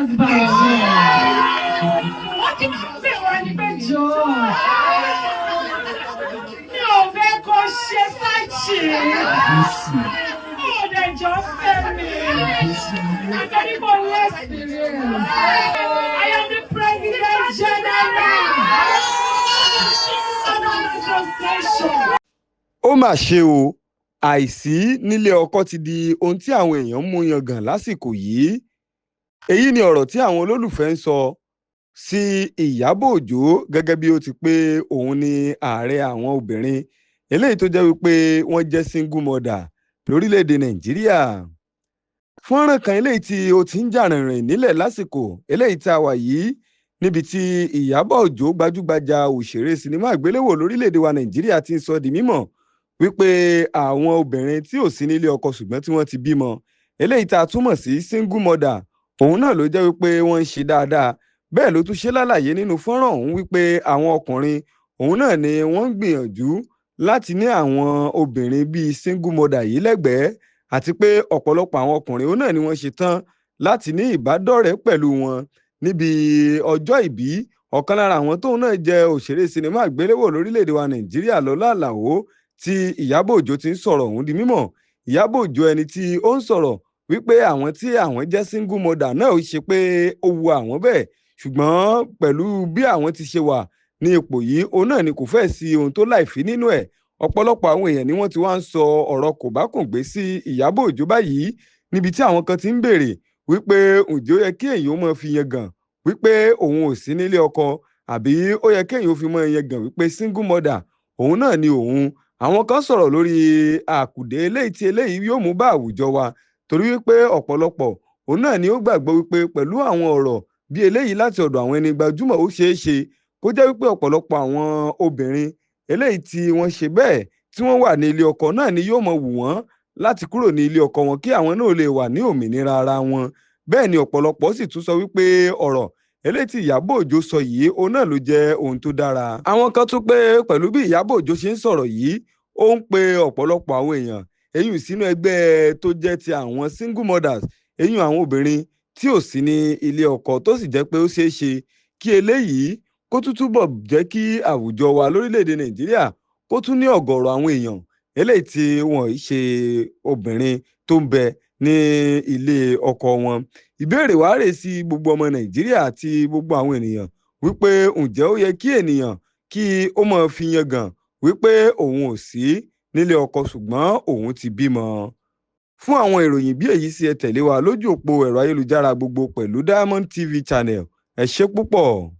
Husband. Wọ́n ti máa ń bẹ̀ wá ní pé jọ̀ọ́. Mi ò fẹ́ kó ṣe side chick. Ó dẹ̀ jọ fẹ́ mi. Nítorí mo ní experience. I am the President General Association. Ó mà ṣe o, àìsí nílé ọkọ ti di ohun tí àwọn èèyàn ń mú yangàn lásìkò yìí. Èyí ni ọ̀rọ̀ tí àwọn olólùfẹ́ ń sọ sí Ìyábọ̀ Òjó gẹ́gẹ́ bí ó ti pé òun ni ààrẹ àwọn obìnrin eléyìí tó jẹ́ wípé wọ́n jẹ́ single mother lórílẹ̀‐èdè Nàìjíríà. Fọ́nrán kan eléyìí tí ó ti ń jà rìnrìn nílẹ̀ lásìkò eléyìí tá a wà yìí, níbi tí Ìyábọ̀ Òjó, gbajúgbajà òṣèré sinimá àgbéléwò lórílẹ̀‐èdè wa Nàìjíríà, ti ń sọ di mímọ̀ wípé àwọn obìnrin tí ò sí nílé ọkọ ṣùgbọ́n tí wọ́n ti bímọ, eléyìí tá a túmọ̀ sí single mother, òun náà ló jẹ́ wípé wọ́n ń ṣe dáadáa. Bẹ́ẹ̀ ló tún ṣe lálàyé nínú fọ́nrán ọ̀hún wípé àwọn ọkùnrin òun náà ni wọ́n ń gbìyànjú láti ní àwọn obìnrin bíi single mother yìí lẹ́gbẹ̀ẹ́, àti pé ọ̀pọ̀lọpọ̀ àwọn ọkùnrin òun náà ni wọ́n ṣe tán láti ní ìbádọ́rẹ̀ẹ́ pẹ̀lú wọn. Níbi ọjọ́ ìbí ọ̀kan lára àwọn tóun náà jẹ́ òṣèré sinimá àgbéléwò lórílẹ̀‐èdè wa Nàìjíríà, Lọ́lá Àlàó, tí Ìyábọ̀ Òjó ti ń sọ̀rọ̀ ọ̀hún di mímọ̀. Ìyábọ̀ Òjó, ẹni tí ó ń sọ̀rọ̀ wípé àwọn tí àwọn jẹ́ single mother náà, ó ṣe pé ó wu àwọn bẹ́ẹ̀, ṣùgbọ́n pẹ̀lú bí àwọn ti ṣe wà ní ipò yìí, òun náà ni kò fẹ́ sí ohun tó láìfí nínú ẹ̀. Ọ̀pọ̀lọpọ̀ àwọn èèyàn ni wọ́n ti wá ń sọ ọ̀rọ̀ kòbákùngbé sí Ìyábọ̀ Òjó báyìí, níbi tí àwọn kan ti ń béèrè wípé ǹjẹ́ ó yẹ kí èèyàn ó máa fi yangàn wípé òun ò sí nílé ọkọ, àbí ó yẹ kéèyàn ó fi máa yangàn wípé single mother òun náà ni òun? Àwọn kan sọ̀rọ̀ lórí àkùdé eléyìí tí eléyìí yóò mú bá àwùjọ wa, torí wípé ọ̀pọ̀lọpọ̀ òun náà ni ó gbàgbọ́ wípé pẹ̀lú àwọn ọ̀rọ̀ bí eléyìí láti ọ̀dọ̀ àwọn ẹni gbajúmọ̀, ó ṣeé ṣe kó jẹ́ wípé ọ̀pọ̀lọpọ̀ àwọn obìnrin eléyìí tí wọ́n ṣe bẹ́ẹ̀ tí wọ́n wà ní ilé ọkọ náà ni yóò mọ wù wọ́n láti kúrò ní ilé ọkọ wọn, kí àwọn náà lè wà ní òmìnira ara wọn. Bẹ́ẹ̀ ni ọ̀pọ̀lọpọ̀ sì tún sọ wípé ọ̀rọ̀ eléyìí tí Ìyábọ̀ Òjó sọ yìí, òun náà ló jẹ́ ohun tó dára. Àwọn kan tún pé pẹ̀lú bí Ìyábọ̀ Òjó ṣe ń sọ̀rọ̀ yìí, ó ń pe ọ̀pọ̀lọpọ̀ àwọn èèyàn eyín sínú ẹgbẹ́ tó jẹ́ ti àwọn single mothers, eyín àwọn obìnrin tí ò sí ní ilé ọkọ, tó sì jẹ́ pé ó ṣeé ṣe kí eléyìí kó tún túbọ̀ jẹ́ kí àwùjọ wa lórílẹ̀‐èdè Nàìjíríà kó tún ní ọ̀gọ̀ọ̀rọ̀ àwọn èèyàn eléyìí tí wọ́n ṣe obìnrin tó ń bẹ ní ilé ọkọ wọn. Ìbéèrè wá rèé sí gbogbo ọmọ Nàìjíríà àti gbogbo àwọn ènìyàn wípé ǹjẹ́ ó yẹ kí ènìyàn kí ó máa fi yangàn wípé òun ò sí nílé ọkọ ṣùgbọ́n òun ti bímọ? Fún àwọn ìròyìn bí èyí sí, ẹ tẹ̀lé wa lójú òpó ẹ̀rọ ayélujára gbogbo pẹ̀lú Diamond TV Channel. Ẹ ṣé púpọ̀.